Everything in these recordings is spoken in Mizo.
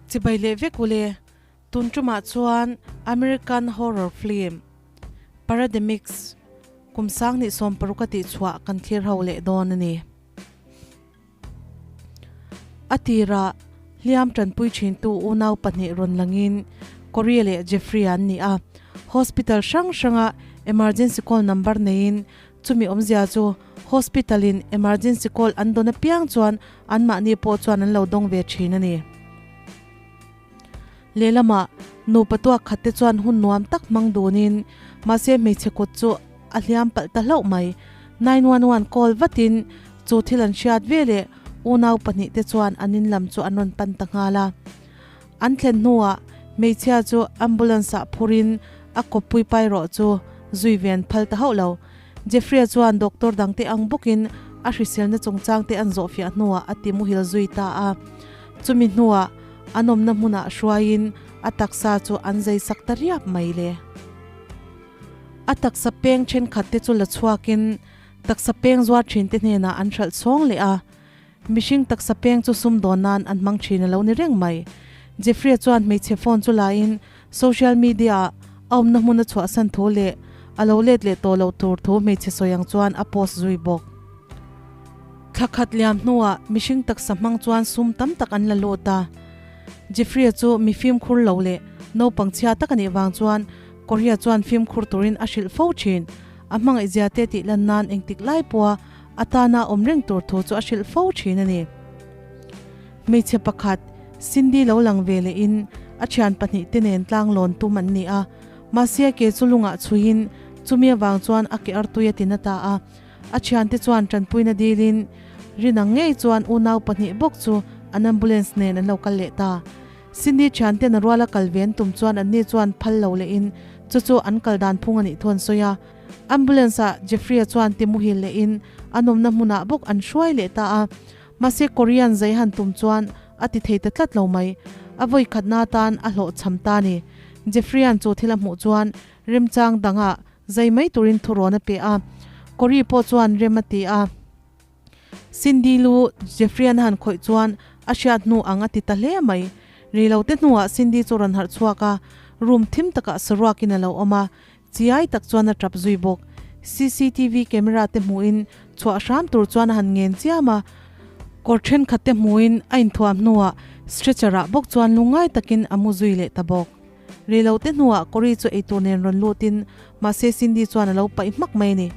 Chibai leh vek ule, tun tumah chuan American horror film Parademics kum sang hnih 60 a tihchhuah kan thlir ho leh dawn a ni. A tirah hliam tanpui thintu unau pahnih rawn langin Korea leh Jeffrey an ni a, hospital hrang hranga emergency call number neiin chumi awmzia chu hospital in emergency call an dawn apiang chuan anmahni pawh chuan an lo dawng ve thin a ni. Lehlamah nupa tuak khat te chuan hun nuam tak hmang dunin mahse hmeichhe kut chu a hliam palh ta hlauh mai. 911 call vatin chu thil an hriat ve leh unau pahnihte chuan an in lam chu an rawn pan ta nghal a. An thlen hnuah hmeichhia chu ambulance ah phurin a kawppui pai rawh chu zui ve an phal ta hauh lo. Jeffrey-a chuan doctor dangte ang bawkin a hriselna chungchangte an zawhfiah hnuah a ti muhil zui ta a. Chumi hnuah an awmna hmunah hruaiin a taksa chu an zai sak ta riap mai le. A taksa peng thenkhatte chu la chhuakin taksa peng zuar thinte hnenah an hralh chhawng leh a. Mihring taksa peng chu sumdawn nan an hmang thin a lo ni reng mai. Jeffrey-a chuan hmeichhe phone chu lain social media-ah a awmna hmun a chhuahsan thu leh a lo let leh tawh loh tur thu hmeichhe sawi ang chuan a post zui bawk. Thla khat liam hnuah mihring taksa hmang chuan sum tam tak an la lut a. Jeffrey-a chu mi fimkhur lo leh naupang chhia tak a nih vang chuan Korea chuan fimkhur turin a hrilh fo thin. A hmangaihzia te tih lan nan engtik lai pawha A tana awm reng tur thu chu a hrilh fo thin a ni. Hmeichhe pakhat, Cindy lo lang ve lehin a thian pahnih te nen tlang lawn tum an ni a. Mahse a ke chu lungah chhuihin chumi avang chuan a ke artui a ti na ta a. A thiante chuan tanpuina dilin rinang ngei chuan unau pahnih bawk chu an ambulance nen an lo kal leh ta. Cindy thianten a ruala kal ve an tum chuan anni chuan phal lo lehin chu chu an kal dan phung a nih thu an sawi a. Ambulance ah Jeffrey-a chuan ti muhil leh in a nawmna hmunah bawk an hruai leh ta a, mahse Korean zai han tum chuan a ti thei ta tlat lo mai. A vawi khatna atan a hlawhchham ta ni. Jeffrey-a'n chu thil a hmuh chuan remchang dangah zai mai turin thurawn a pe a, Kory pawh chuan rem a ti a. Cindy lu Jeffrey-a'n a han khawih chuan a hriat hnu ang a ti ta hle mai. Rei lo te hnuah Cindy chu rawn harh chhuak a, room thim takah saruakin a lo awm a, Chiai tak chuan a tap zui bawk. Cctv camera te hmuhin chhuah hram tur chuan a han ngen chiam a, kawr thenkhat te hmuhin a inthuam hnuah stretcher ah bawk chuan lungngai takin a mu zui leh ta bawk. Reilo te hnuah Cory chu eitur nen rawn lutin mahse Cindy chuan a lo paih hmak mai a ni.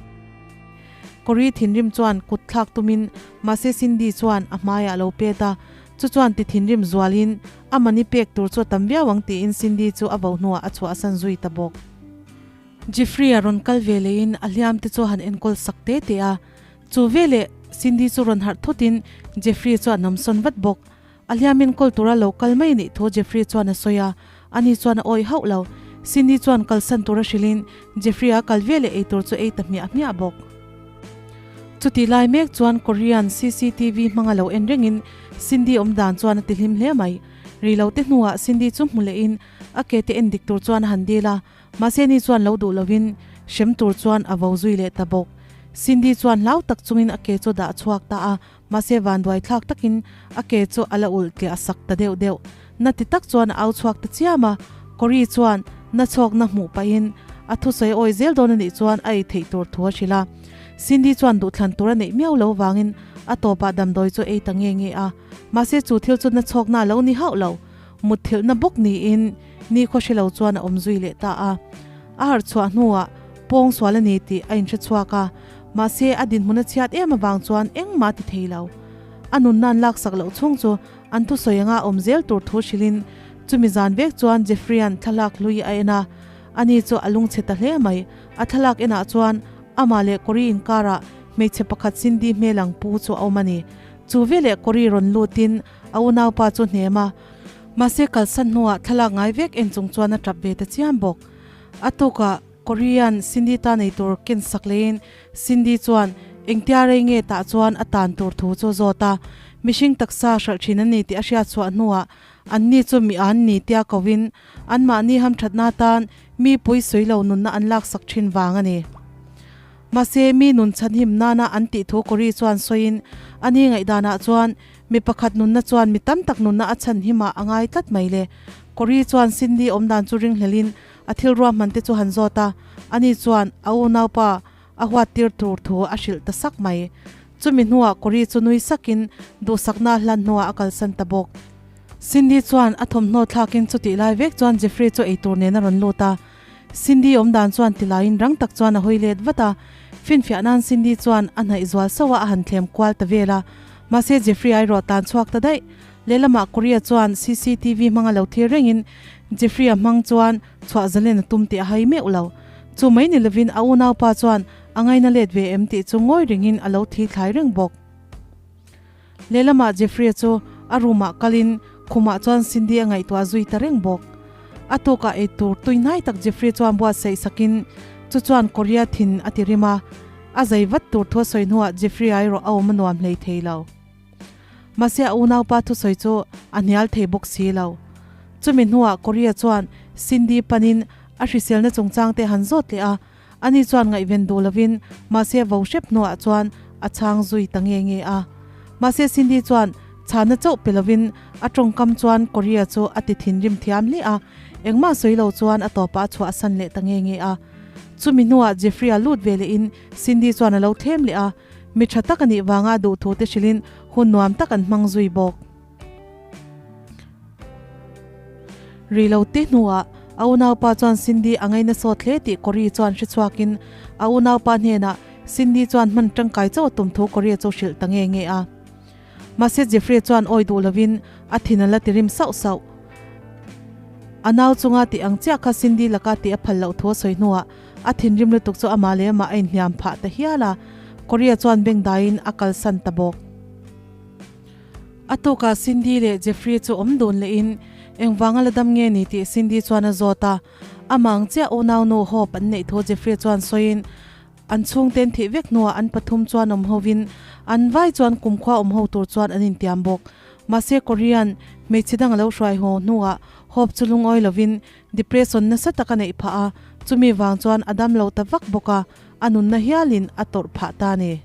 Cory thinrim chuan kut thlak tumin mahse Cindy chuan a hmaiah a lo pet a, chu chuan ti thinrim zualin A money pek tur chu a tam viau ang tiin Cindy chu a vo hnuah a chhuahsan zui ta bawk. Jeffrey a rawn kal ve leiin a hliam te chu a han enkawl sak te te a. Chu veleh Cindy chu rawn harh thutin Jeffrey chu a namsawn vat bawk. A hliam enkawl tura lo kal mai anih thu Jeffrey chuan a sawi a, ani chuan a awih hauh lo. Cindy chuan kalsan tura hrilhin Jeffrey a kal veleh eitur chu ei ta hmiah hmiah bawk. Chutih lai mek chuan Korean cctv hmanga lo en rengin Cindy awm dan chuan a ti hlim hle mai. Ri lo te hnuah Cindy chu hmu lehin a ke te en dik tur chuan a han dil a, mahse ni chuan lo duh lovin hrem tur chuan a vo zui leh ta bawk. Cindy chuan hlau tak chungin a ke chu a dah chhuak ta a, mahse vanduai thlak takin a ke chu a la ulh tliah sak ta deuh deuh. Na ti tak chuan a au chhuak ta chiam a, Cory chuan na chhawkna hmuh pahin a thusawi awi zel dawn a nih chuan a ei theih tur thu a hrilh a. Cindy chuan duhthlan tur a neih miau lo vangin a tawpah damdawi chu ei ta nge nge a, mahse chu thil chu na chhawkna a lo ni hauh lo. Mutthilhna bawk niin ni khaw hre lo chuan a awm zui leh ta a. A harh chhuah hnuah pawng sual a ni tih a inhre chhuak a, mahse a dinhmun a chhiat em avang chuan engmah a ti thei lo. A nunna an laksak loh chhung chu An thusawi anga awm zel tur thu hrilhin chumi zan vek chuan Jeffrey-a'n thlalak hlui a en a, ani chu a lungchhe ta hle mai. A thlalak enah chuan amah leh Cory inkarah hmeichhe pakhat Cindy hmel ang pu chu a awm a ni. Chu veleh Cory rawn lutin a unaupa chu hnem a, mahse kalsan hnuah thlalak ngai vek en chung chuan a tap ve ta chiam bawk. A tukah Cory-a'n Cindy ta nei tur ken sak leiin Cindy chuan engtia rei nge tah chuan a tan tur thu chu a zawt a, mihring taksa hralh thin a ni tih a hriat chhuah hnuah anni chu mi an ni tia kovin anmahni hamthatna atan mi pui sawi lo nunna an laksak thin vang a ni. Mahse, mi nun chhanhim nana an tih thu Corrie chuan sawiin, a ni ngaihdanah chuan mi pakhat nunna chuan mi tam tak nunna a chhanhimah a ngai tlat mai le. Corrie chuan Cindy awmdan chu ringhlelin a thil ruahman te chu han zawt a, ani chuan a unaupa a huat tir tur thu a hrilh ta sak mai. Chumi hnuah Corrie chu nui sakin duhsakna hlan hnuah a kalsan ta bawk. Cindy chuan a thawmhnaw thlakin chutih lai vek chuan Jeffrey chu eitur nen a rawn lut a. Cindy awmdan chuan tilaiin rang tak chuan a hawi let vat a. Finfiah nan Cindy chuan a hnaih zual sauh a a han thlem kual ta vel a. Mahse Jeffrey a erawh tan chhuak ta daih. Lehlamah Korea chuan cctv hmanga lo thlir rengin Jeffrey-a hmang chuan chhuah zalen a tum tih a hai meuh lo. Chu mai ni lovin a unaupa chuan a ngaina let ve em tih chu ngawi rengin a lo thi thlai reng bawk. Lehlamah Jeffrey-a chu a room-ah kalin khumah chuan Cindy a ngaihtuah zui ta reng bawk. A tukah eitur tui hnai tak Jeffrey chuan buatsaih sakin chu chuan Korea thin a ti rim a, a zai vat tur thu a sawi hnuah Jeffrey-a erawh a awm a nuam hlei thei lo. Mahse a unaupa thusawi chu a hnial thei bawk si lo. Chumi hnuah Korea chuan Cindy panin a hriselna chungchang te han zawt leh a, Ani chuan ngaihven duh lovin mahse vo hrep hnuah chuan a chhang zui ta nge nge a. Mahse Cindy chuan chhana chauh pe lovin a tawngkam chuan Korea chu a ti thinrim thiam hle a, engmah sawi lo chuan a tawpah a chhuahsan leh ta nge nge a. Chumi hnuah Jeffrey-a lut ve lehin Cindy chuan a lo thlem leh a, mi tha tak a nih vanga a duhthu te hrilhin hun nuam tak an hmang zui bawk. Ri lo te hnuah a unaupa chuan Cindy a ngaina sawt hle tih Cory chuan hre chhuakin a unaupa hnenah Cindy chuan hman tangkai chauh a tum thu Cory chu hrilh ta nge nge a. Mahse Jeffrey chuan awi duh lovin a thin a la ti rim sauh sauh. A nau chunga tih ang chiah kha Cindy laka tih a phal loh thu a sawi hnuah a thinrim lutuk chu amah leh amah a inhniam phah ta hial a, Cory chuan bengdaiin a kalsan ta bawk. A tukah Cindy leh Jeffrey chu awm dun lehin engvanga la dam nge ni tih Cindy chuan a zawt a. Amah ang chiah unaunu Hope an neih thu Jeffrey chuan sawiin an chhungten thih vek hnuah an pathum chuan awm hovin an vai chuan kumkhua awm ho tur chuan an intiam bawk. Mahse Korean hmeichhe dang a lo hruai haw hnuah Hope chu lungawi lovin depression nasa tak a neih phah a, chumi vang chuan a dam lo ta vak bawk a, a nunna hialin a tawrh phah ta a ni.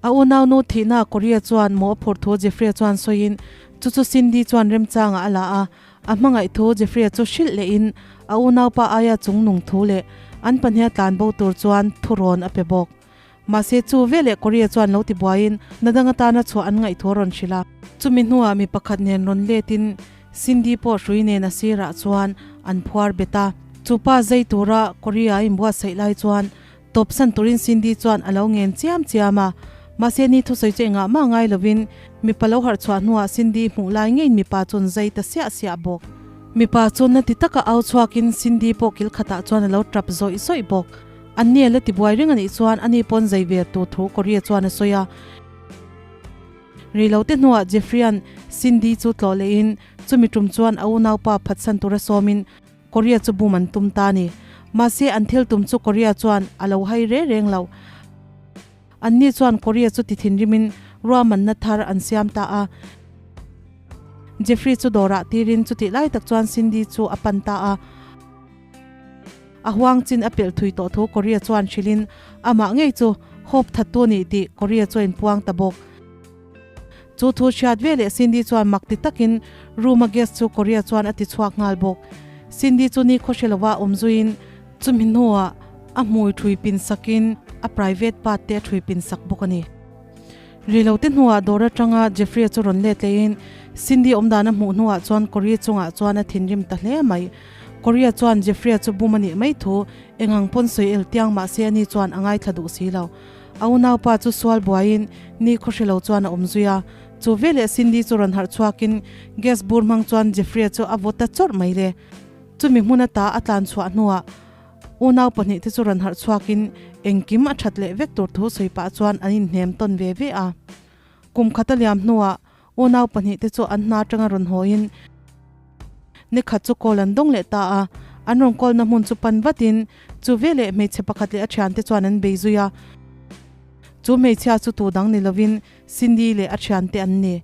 A unaunu thihna Korea chuan maw a phur thu Jeffrey-a chuan sawiin chu chu Cindy chuan remchangah a la a, a hmangaih thu Jeffrey-a chu hrilh lehin a unaupa aia chungnung thu leh an pahniha tlan bo tur chuan thurawn a pe bawk. Mahse chu veleh Korea chuan lo tibuaiin na dang atana chhuah an ngaih thu a rawn hrilh a. Chumi hnuah mi pakhat nen rawn letin Cindy pawh hrui nen a sirah chuan an phuar bet a. Chu pa zai tura Korea a inbuatsaih lai chuan Tawpsan turin Cindy chuan a lo ngen chiam chiam a, mahse ni thusawi chu engah mah ngai lovin mipa lo harh chhuah hnuah Cindy hmuh lai ngeiin mipa chuan zai ta siah siah bawk. Mipa chu na ti taka au chhuakin Cindy pawh kil khatah chuan a lo tap zawih zawih bawk. An ni a la ti buai reng a nih chuan ani pawn zai ve tur thu Korea chuan a sawi a. Rei lo te hnuah Jeffrey-a'n Cindy chu tlawh lehin chumi tum chuan a unaupa phatsan tura sawmin Korea chu bum an tum ta a ni. Mahse, an thil tum chu Korea chuan a lo hai re reng lo. Anni chuan Korea chu ti thinrimin ruahmanna thar an siam ta a. Jeffrey chu dawrah tirin chutih lai tak chuan Cindy chu a pan ta a. A huang chin a pelh thui tawh thu Korea chuan hrilhin amah ngei chu Hope thattu a nih tih Korea chu a inpuang ta bawk. Chu thu hriat ve leh Cindy chuan mak ti takin room a gas chu Korea chuan a ti chhuak nghal bawk. Cindy chu ni khaw hre lova awm zuiin chumi hnuah a hmui thui pin sakin a private part te a thui pin sak bawk a ni. Ri lo te hnuah dawr atanga Jeffrey-a chu rawn let leiin Cindy awmdan a hmuh hnuah chuan Korea chungah chuan a thinrim ta hle mai. Korea chuan Jeffrey-a chu bum a nih mai thu engang pawn sawi el tiang mahse ani chuan a ngaithla duh si lo. A unaupa chu sual buaiin ni khaw hre lo chuan a awm zui a, chu veleh Cindy chu rawn harh chhuakin gas bur hmang chuan Jeffrey-a chu a vaw ta chawrh mai le. Chumi hmun ata a tlan chhuah hnuah unau pahnihte chu rawn harh chhuakin engkim a that leh vek tur thu sawi pah chuan an inhnem tawn ve ve a. Kum khat a liam hnuah unau pahnihte chu an hna atanga rawn hawiin ni khat chu call an dawng leh ta a, an rawn call na hmun chu pan vatin chu veleh hmeichhe pakhat leh a thiante chuan an bei zui a, chu hmeichhia chu tu dang ni lovin Cindy leh a thiante an ni.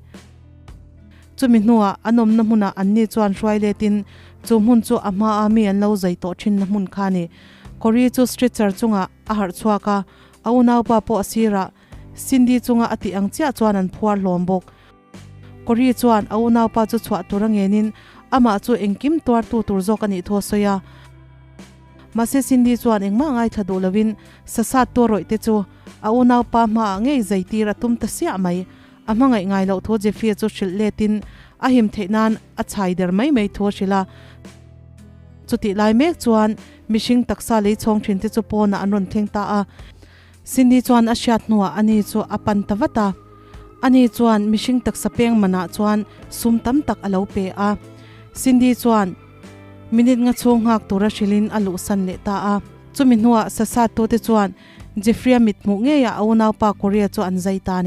Chumi hnuah an awmna hmunah anni chuan hruai letin chu hmun chu a hmaa mi an lo zai tawh thinna hmun kha a ni. Cory chu stretcher chungah a harh chhuak a. A unaupa pawh a sirah Cindy chunga a tih ang chiah chuan an phuar hlawm bawk. Cory chuan a unaupa chu chhuah tur a ngenin amah chu engkim tuartu tur zawk a nih thu a sawi a. Mahse Cindy chuan engmah ngaithla duh lovin sasat tu rawih te chu a unaupa hmaah ngei zai tir a tum ta siah mai. A hmangaih ngai loh thu Jeffrey chu hrilh letin a him theih nan a chhai der mai mai thu a hrilh a. Chutih lai mek chuan mihring taksa lei chhawng thin te chu pawnah an rawn thleng ta a. Cindy chuan a hriat hnuah ani chu a pan ta vat a. Ani chuan mihring taksa peng manah chuan sum tam tak a lo pe a. Cindy chuan minute nga chhung nghak tura hrilhin a luhsan leh ta a. Chumi hnuah sasat tute chuan Jeffrey-a mithmuh ngeiah a unaupa Korea chu an zai ta a ni.